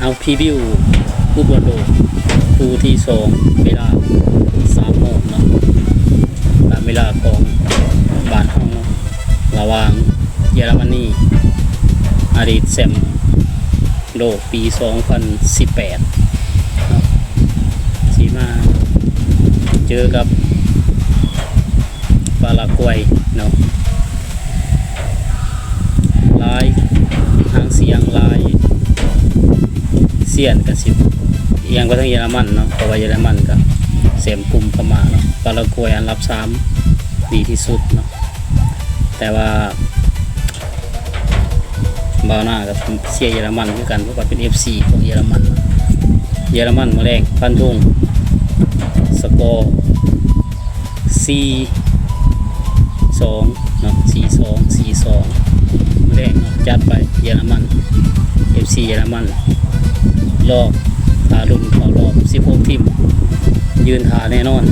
ເອົາ ພຣີວິວ ຟຸດບອນໂລກ ຄູ່ທີສອງ ເວລາ ສາມໂມງເນາະ ຕາມເວລາຂອງບ້ານເຮົາເນາະ ລະຫວ່າງເຢຍລະມະນີ ອະດີດແຊ້ມໂລກປີສອງພັນສິບແປດເນາະ ຊິມາເຈີກັບປາຣາກວຍເນາະ. ຫຼາຍຫາງສຽງ ຫຼາຍສຽງກະຊິອຽງໄປທາງເຢຍລະມັນເນາະ ເພາະວ່າເຢຍລະມັນກະແຊ້ມກຸ່ມເຂົ້າມາເນາະ ປາຣາກວຍອັນດັບສາມດີທີ່ສຸດເນາະ ແຕ່ວ່າບ່າວໜ້າກະເຊຍເຢຍລະມັນຄືກັນ ເພາະວ່າເປັນເອັຟຊີຂອງເຢຍລະມັນ. ເຢຍລະມັນມື້ແລງຟັນທຸງ ສະກໍ ສີ່ສອງເນາະ ສີ່ສອງ ສີ່ສອງ ມື້ແລງເນາະ ຈັດໄປ ເຢຍລະມັນ ເອັຟຊີ ເຢຍລະມັນ ລອບ ຖ້າລຸ້ນເຂົ້າລອບສິບຫົກທີມ ຢືນຖ້າແນ່ນອນ.